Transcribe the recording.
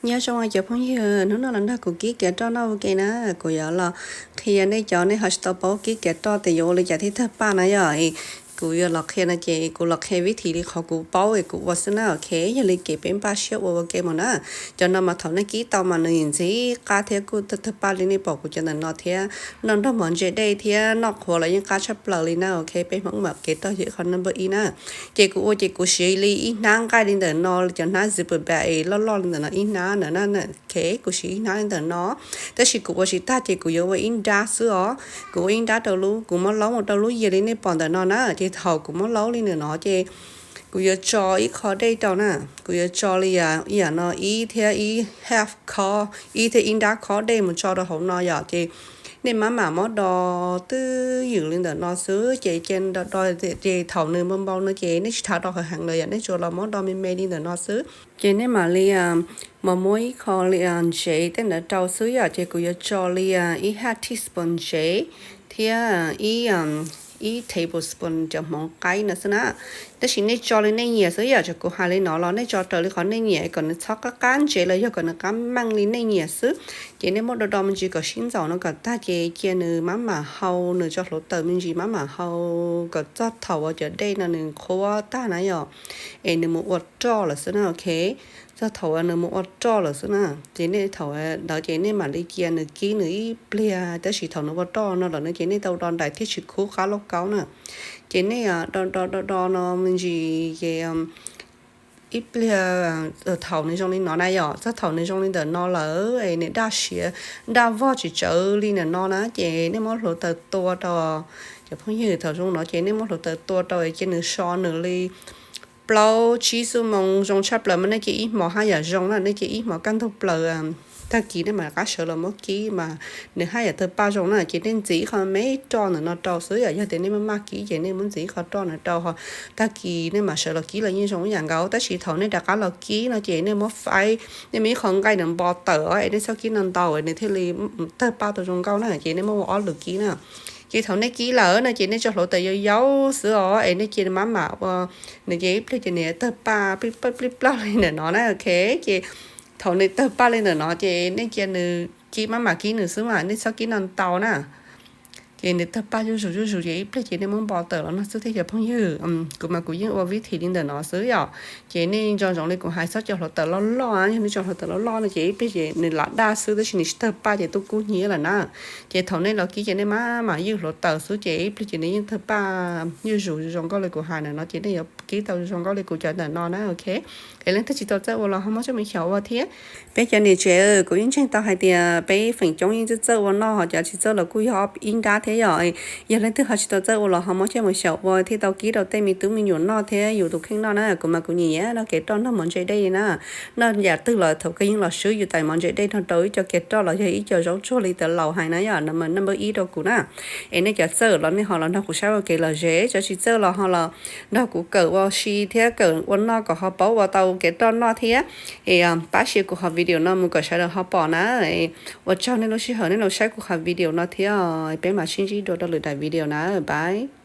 Nyob zoo cov phooj ywg, hnub no los nrog kuv kib kiav roj noj ua ke na. Kuv yuav los qhia nej cov nej ho tsis tau paub kib kiav roj tias yuav ua li cas thiaj tawg paj na yom. Kuv yuav los qhia no ces kuv los qhia vib thim li qhov kuv paub es kuv ua xwb na, ok? Yog li ces peb npaj siab ua ua ke mus na. Cov no mas thaum nej kib tau mas nws ntxim qab thiab kuj tawg tawg paj li nej pom kuv cov ntawm no thiab. Noj nrog mov ntse dej thiab noj qhuav los yeej qab tshaj plaws li na, ok? Peb Hmoob mam kev roj yog ib qho number ib na. Ces kuv ua ces kuv siv li ib hnab nqaij li ntawm no, cov hnab zipper bag es loj loj li ntawm no ib hnab ntawm na, ok? Kuv siv ib hnab li ntawm no, tab sis kuv ua tsis tag ces kuv yuav ua ib nrab xwb os. Kuv ua ib nrab rau lub, kuv muab laub mus rau lub yias li nej pom ntawm no na. Ces thaum kuv muab laub li ntawm no ces kuv yuav tso ib qho dej rau na. Kuv yuav tso li ib yam no ib thiab ib half cup, ib thiab ib nrab khob dej mus tso rau hauv no yom. Ces nej maj mam muab do twj ywm li ntawm no xwb, ces cia do do, ces thaum nws npau npau no ces nej tsis txhob do heev lawm yom, nej tsuas los muab do me me li ntawm no xwb. Ces nej mam li mas muab ib qho li ntsev tej ntawd rau xwb yom. Ces kuv yuav tso li ib half teaspoon ntsev thiab ib tablespoon cov hmoov qaib no xwb na. Tab sis nej tso li nej nyiam xwb yom, thaum kuv hais li no los nej tso raws li qhov nej nyiam kom nws txhob qab qab ntsev los yog kom nws qab meej li nej nyiam xwb. Ces nej muab do do me ntsis kom sib ntxaus no kom tag ces cia nws maj mam hau nws tso hluav taws me ntsis, maj mam hau kom txog thaum uas cov dej no nws qhuav tag na yom, es nws mus ua roj lawm xwb na, ok? Txog thaum uas nws mus ua roj lawm xwb na. Ces nej thaum ntawd ces nej mam li cia nws kib nws ib pliag, tab sis thaum nws ua roj no lawm no ces nej tau do nraim thiaj tsis khub qab lauj kaub na. Ces nej do do do do no me ntsis ces ib pliag thaum nws zoo li no na yom, txog thaum nws zoo li ntawm no lawm es nws daj siav daj vog tsis tsawv li ntawm no na, ces nej muab hluav taws tua rau. Cov phooj ywg, thaum zoo no ces nej muab hluav taws tua rau es cia nws so nws li plaub tsib xuab moos zoo tshaj plaws mas nej cia ib hmos haj yam zoo na, nej cia ib hmos kaj ntug plaws. Tag kis nej mam rov qab sawv los muab kib mas nws haj yam tawg paj zoo na. Ces nej ntxiv ib qho me roj ntawm no rau xwb yom, yog tias nej maj maj kib ces nej muab ntxiv ib qho roj no rau, ho tag kis nej mam sawv los kib los yeej zoo ib yam nkaus. Tab sis thaum nej rov qab los kib no ces nej muab faib, nej muab ib qho nqaij ntawd npo tawm os, es nej txhob kib ntau ntau nws thiaj li tawg paj tau zoo nkauj na, ces nej muab ua ob lwm kib na. Ces thaum nej kib lawm no ces nej tso hluav taws yau yau xwb os, es nej cia maj mam ua, nws ces ib pliag ces nws tawg paj plij plawg li ntawm no na, ok? Ces thaum nws tawg paj li ntawm no ces nej cia nws kib, maj mam kib nws xwb mas nej txhob kib ntau ntau na. Ces nws tawg paj zuj zus zuj zus ces ib pliag ces nej muab npo tawm los noj xwb thiab cov phooj ywg. Kuv mas kuv yeej ua vib thim li ntawm no xwb yom. Ces nej nco ntsoov li kuv hais, txhob cov hluav taws loj loj, yog nej cov hluav taws loj loj no ces ib pliag ces nws lam daj xwb tab sis nws tsis tawg paj ces twb kub hnyiab lawm na. Ces thaum nej los kib ces nej maj mam ywj hluav taws xwb ces ib pliag ces nws yeej tawg paj zuj zus zoo nkauj li kuv hais ntawm no ces nej yuav kib tau zoo nkauj li kuv cov ntawm no na, ok. Es leej twg tsis tau txawj ua los ho muab coj mus xyaum ua thiab. Peb cov niam tsev, kuv yeej ntseeg tau hais tias peb feem coob yeej txawj txawj ua noj, ho cov tsis txawj los kuj yog ib nrab thiab yom. Yog leej twg ho tsis tau txawj ua los ho muab coj mus xyaum ua thiaj tau kib rau tej me tub me nyuam noj thiab yus tus kheej noj na. Kuv mas kuv nyiam nyiam noj kev roj nrog mov ntse dej na. Noj yam twg los thaum kawg yeej los swb yus tais mov ntse dej nrog rau ib co kev roj los yog ib co zaub tsuag li tawv laus hais na yom, no mas number ib rau kuv na. Es nej cov txawj los nej ho los nrog kuv saib ua kev lom zem, cov tsis txawj los ho los nrog kuv kawm ua si thiab kawm ua noj kom ho paub ua tau kev roj noj thiab. Es pab share kuv qhov video no mus kom sawv daws ho pom na. Ua tsaug nej lub sij hawm nej los saib kuv qhov video no thiab, peb mam sib ntsib dua rau lwm daim video na, bye.